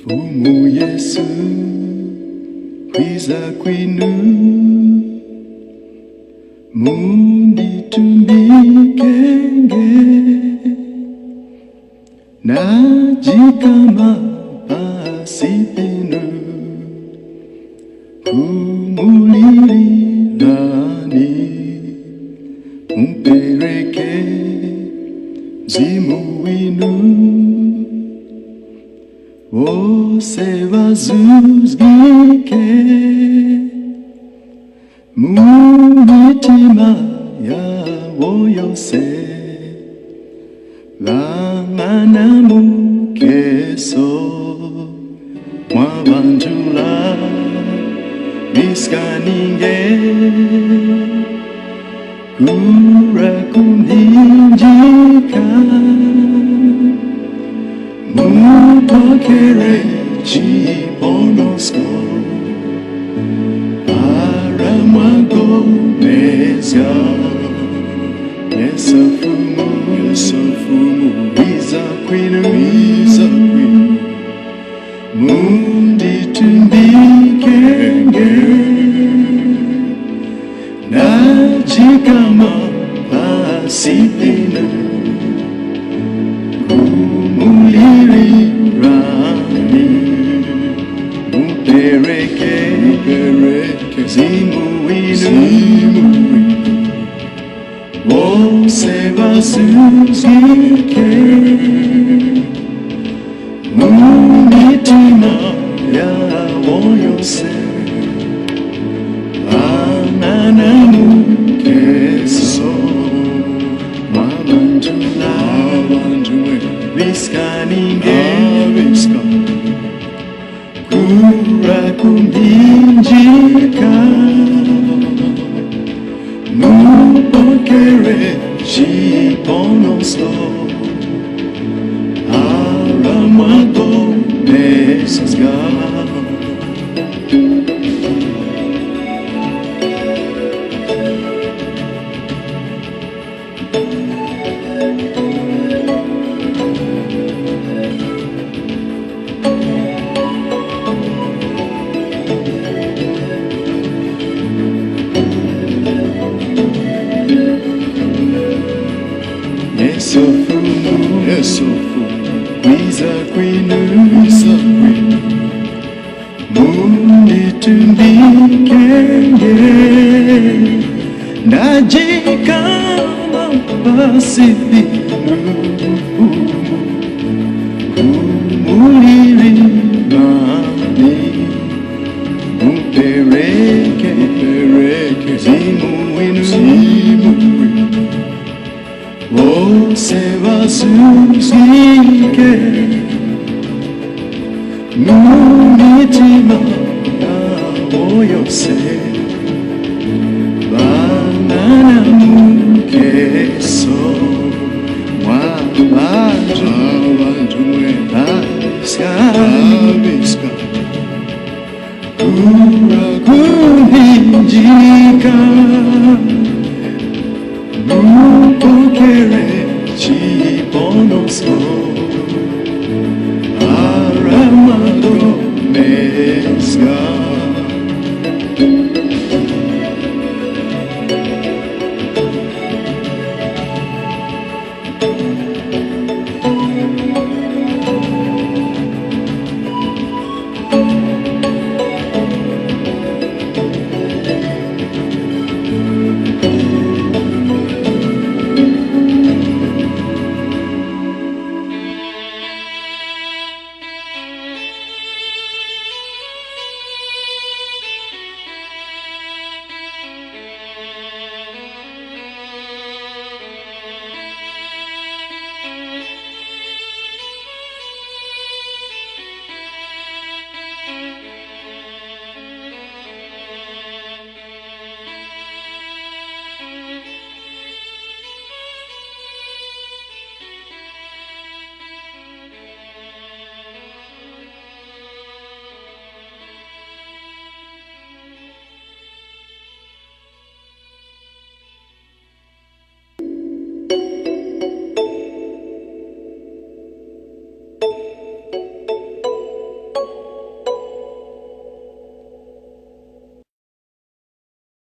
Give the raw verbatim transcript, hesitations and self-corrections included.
Fumu Yesu, kwiza kwinu, munditumbikenge, najikama pasi pinu, kumulilirani, mupereke Mzimu winu. Wose ŵazuzgike mu mitima yawo yose, ŵang'anamukeso mwa ŵanthu la viskaninge. Kura kumphinjika, mupokere chiponosko, para mwapulikana. Yesu Fumu, Yesu Fumu, wiza kwinu, wiza kwinu, munditumbikenge, najikama pasi pinu, kumulilirani, mupereke, mupereke Mzimu winu, Mzimu winu. Wose ŵazuzgike mu mitima yawo yose, ŵang'anamukeso mwa ŵanthu la, mwa ŵanthu mwe, viskaninge, viska. Kura kumphinjika, mupokere chiponosko, para mwapulikana. Yesu Fumu, Yesu Fumu, kwiza kwinu, kwiza kwinu, munditumbikenge, ndajikama pasi pinu, kumulilirani, mupereke, mupereke Mzimu winu, Mzimu winu. Wose ŵazuzgike mu mitima yawo yose, ŵang'anamukeso mwa ŵanthu, mwa ŵanthu mwe, viska, viska. Kura kumphinjika, mupokere chiponosko,